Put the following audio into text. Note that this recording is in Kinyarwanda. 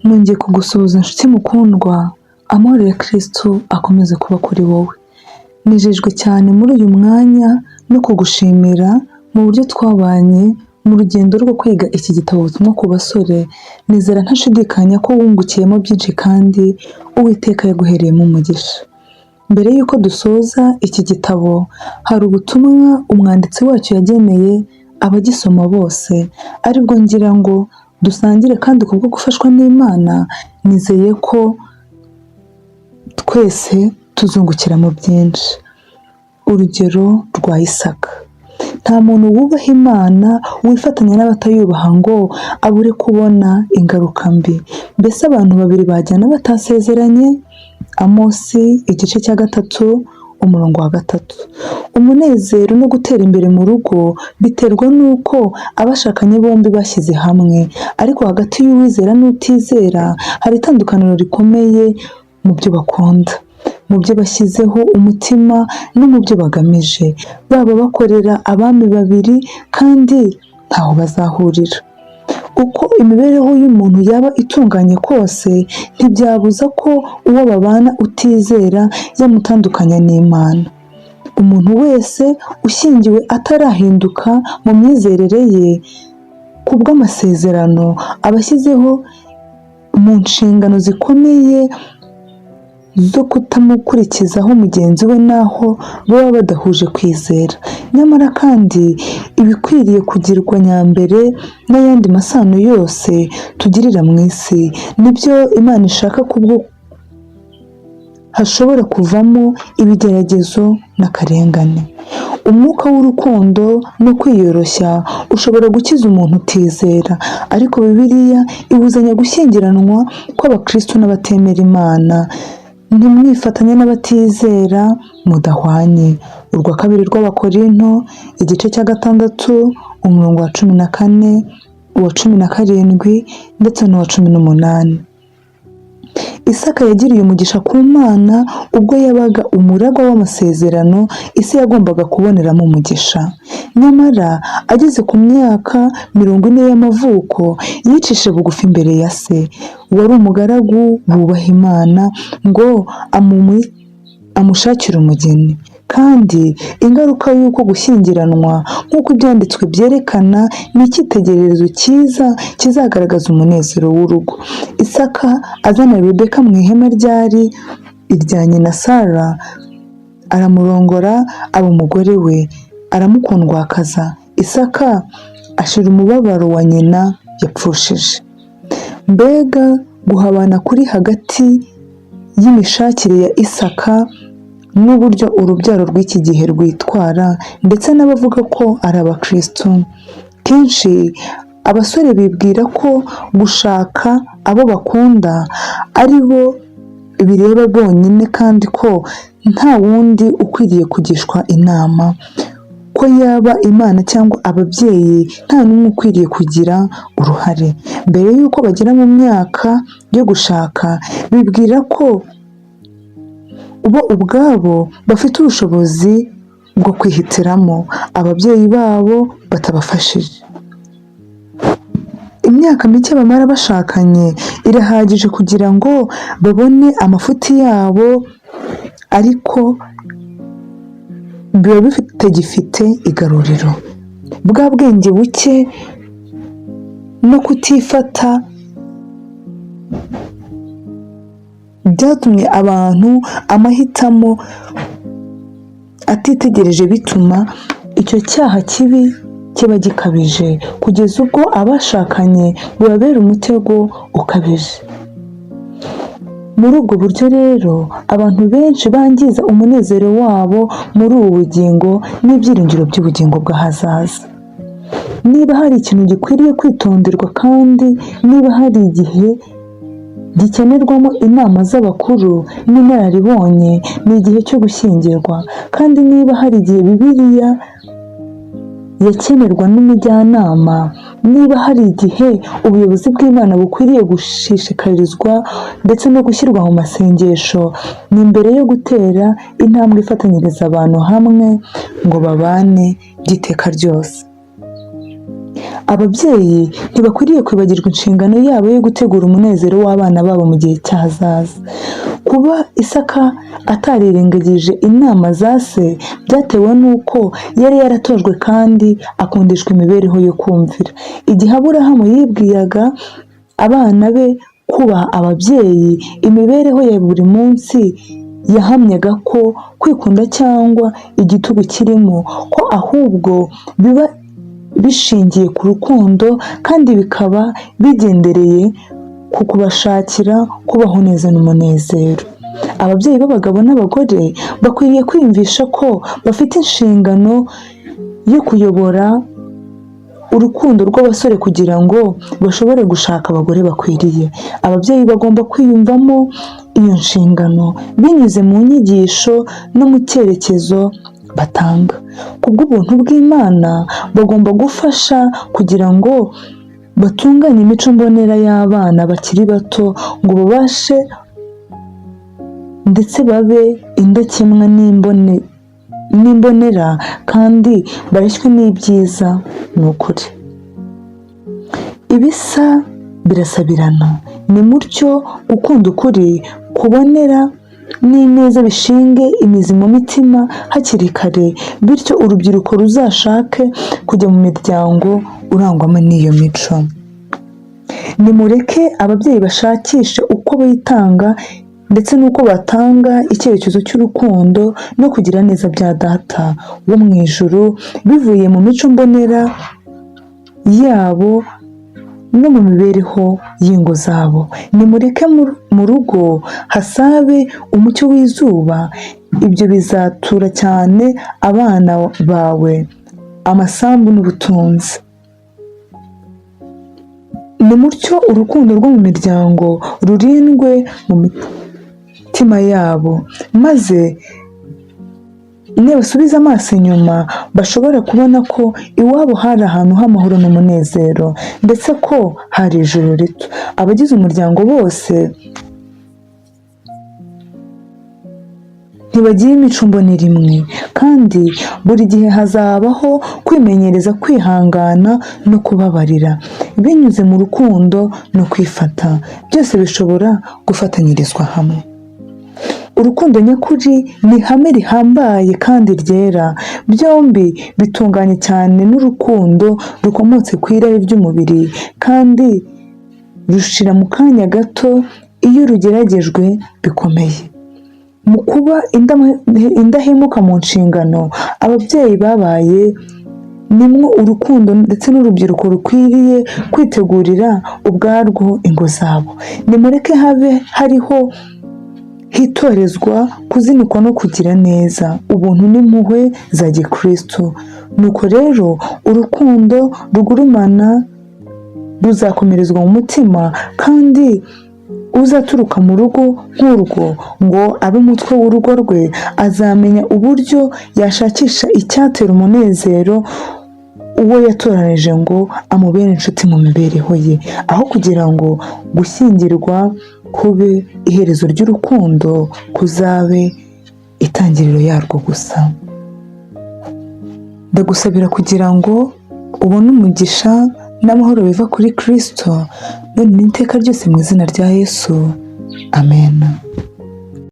Nongeye kugusuhuza nshuti mukundwa, amahoro ya Kristo akomeze kuba kuri wowe. Nejejwe cyane muri uyu mwanya no kugushimira mu buryo twabanye mu rugendo rwo kwiga iki gitabo ubutumwa ku basore, nizera ntashidikanya ko wungukiyemo byinshi kandi Uwiteka yaguhereyemo umugisha. Mbere y'uko dusoza iki gitabo, hari ubutumwa umwanditsi wacyo yageneye abagisoma bose, aribwo ngira ngo dusangire kandi kubwo gufashwa n'Imana, nizeye ko twese tuzungukiramo byinshi. Urugero rwa Isaka. Nta muntu wubaha Imana wifatanya n'abatayubaha ngo abure kubona ingaruka mbi. Mbese abantu babiri bajyana batasezeranye? Amosi igice cya 3 umurongo wa 3. Umunezero no gutera imbere mu rugo biterwa n'uko abashakanye bombi bashyize hamwe, ariko hagati y'uwizera n'utizera hari itandukaniro rikomeye mu byo bakunda, mu byo bashyizeho umutima no mu byo bagamije. Baba bakorera abami babiri kandi ntaho bazahurira. Uko imibereho y'umuntu yaba itunganye kose, ntibyabuza ko uwo babana utizera yamutandukanya n'Imana. Umuntu wese ushyingiwe atarahinduka mu myizerere ye kubw'amasezerano aba ashyizeho mu nshingano zikomeye zo kutamukurikizaho mugenzi we n'aho baba badahuje kwizera. Nyamara kandi ibikwiriye kugirwa nyambere n'ayandi masano yose tugirira mu isi, nibyo Imana ishaka kubwo hashobora kuvamo ibigeragezo n'akarengane. Umwuka w'urukundo no kwiyoroshya ushobora gukiza umuntu utizera, ariko Bibiliya ibuzanya gushyingiranwa kw'abakristo n'abatemera Imana. Ntimwifatanye n'abatizera mudahwanye. Urwa kabiri rw'Abakorinto igice cya 6 umurongo wa 14, uwa 17 ndetse n'uwa 18. Isaka yagiriye umugisha ku Mana ubwo yabaga umuragwa w'amasezerano isi yagombaga kuboneramo umugisha. Nyamara ageze ku myaka 40 y'amavuko yicishije bugufi imbere ya se, wari umugaragu wubaha Imana, ngo amushakire umugeni. Kandi ingaruka y'uko gushyingiranwa nk'uko ibyanditswe byerekana ni icyitegererezo cyiza kizagaragaza umunezero w'urugo. Isaka azana Rebeka mu ihema ryari irya nyina Sara, aramurongora aba umugore we, aramukundwakaza. Isaka ashira umubabaro wa nyina yapfushije. Mbega guhabana kuri hagati y'imishakire ya Isaka n'uburyo urubyaro rw'iki gihe rwitwara ndetse n'abavuga ko ari abakristo. Kenshi abasore bibwira ko gushaka abo bakunda ari bo bireba bonyine kandi ko nta wundi ukwiriye kugishwa inama, ko yaba Imana cyangwa ababyeyi nta n'umwe ukwiriye kugira uruhare. Mbere y'uko bagera mu myaka yo gushaka, bibwira ko bo ubwabo bafite ubushobozi bwo kwihitiramo, ababyeyi babo batabafashije. Imyaka mike bamara bashakanye irahagije kugira ngo babone amafuti yabo, ariko biba bitagifite igaruriro. Bwa bwenge buke no kutifata byatumye abantu amahitamo atitegereje, bituma icyo cyaha kibi kiba gikabije kugeza ubwo abashakanye bibabera umutego ukabije. Muri ubwo buryo rero abantu benshi bangiza umunezero wabo muri ubu bugingo n'ibyiringiro by'ubugingo bw'ahazaza. Niba hari ikintu gikwiriye kwitonderwa kandi niba hari igihe gikenerwamo inama z'abakuru n'inararibonye, ni igihe cyo gushyingirwa. Kandi niba hari igihe Bibiliya yakenerwa n'umujyanama, niba hari igihe ubuyobozi bw'Imana bukwiriye gushishikarizwa ndetse no gushyirwa mu masengesho, ni mbere yo gutera intambwe ifatanyiriza abantu hamwe ngo babane by'iteka ryose. Ababyeyi ntibakwiriye kwibagirwa inshingano yabo yo gutegura umunezero w'abana babo mu gihe cy'ahazaza. Kuba Isaka atarirengagije inama za se byatewe n'uko yari yaratojwe kandi akundishwa imibereho yo kumvira. Igihe Aburahamu yibwiraga abana be kubaha ababyeyi, imibereho ya buri munsi yahamyaga ko kwikunda cyangwa igitugu kirimo, ko ahubwo biba bishingiye ku rukundo kandi bikaba bigendereye ku kubashakira kubaho neza n'umunezero. Ababyeyi b'abagabo n'abagore bakwiriye kwiyumvisha ko bafite inshingano yo kuyobora urukundo rw'abasore kugira ngo bashobore gushaka abagore bakwiriye. Ababyeyi bagomba kwiyumvamo iyo nshingano binyuze mu nyigisho no mu cyerekezo batanga. Kubw'ubuntu bw'Imana, bagomba gufasha kugira ngo batunganye imico mbonera y'abana bakiri bato ngo babashe ndetse babe indakemwa n'imbonera kandi bareshywe n'ibyiza ni ukuri. Ibisa birasabirana. Ni mutyo gukunda ukuri kubonera n'ineza bishinge imizi mu mitima hakiri kare, bityo urubyiruko ruzashake kujya mu miryango urangwamo n'iyo mico. Nimureke ababyeyi bashakishe uko bitanga ndetse n'uko batanga icyerekezo cy'urukundo no kugira neza bya Data wo mu ijuru bivuye mu mico mbonera yabo no mu mibereho y'ingo zabo. Nimureke mu rugo hasabe umucyo w'izuba, ibyo bizatura cyane abana bawe amasambu n'ubutunzi. Nimutyo urukundo rwo mu miryango rurindwe mu mitima yabo, maze nibasubiza amaso inyuma bashobore kubona ko iwabo hari ahantu h'amahoro n'umunezero, ndetse ko hari ijuru rito. Abagize umuryango bose ntibagira imico mbonera imwe, kandi buri gihe hazabaho kwimenyereza kwihangana no kubabarira binyuze mu rukundo no kwifata. Byose bishobora gufatanyirizwa hamwe. Urukundo nyakuri ni ihame rihambaye kandi ryera, byombi bitunganye cyane n'urukundo rukomotse ku irari ry'umubiri kandi rushira mu kanya gato iyo rugeragejwe bikomeye. Mu kuba indahemuka mu nshingano ababyeyi babaye, nimwo urukundo ndetse n'urubyiruko rukwiriye kwitegurira ubwarwo ingo zabo. Nimureke habe hariho hitorezwa kuzinukwa no kugira neza, ubuntu n'impuhwe za gikristo. Nuko rero urukundo rugurumana ruzakomerezwa mu mutima, kandi uzaturuka mu rugo nk'urwo ngo abe umutwe w'urugo rwe azamenya uburyo yashakisha icyatera umunezero uwo yatoranije ngo amubere inshuti mu mibereho ye, aho kugira ngo gushyingirwa kube iherezo ry'urukundo, kuzabe itangiriro yarwo gusa. Ndagusabira kugira ngo ubone umugisha n'amahoro biva kuri Kristo none n'iteka ryose mu izina rya Yesu, amen.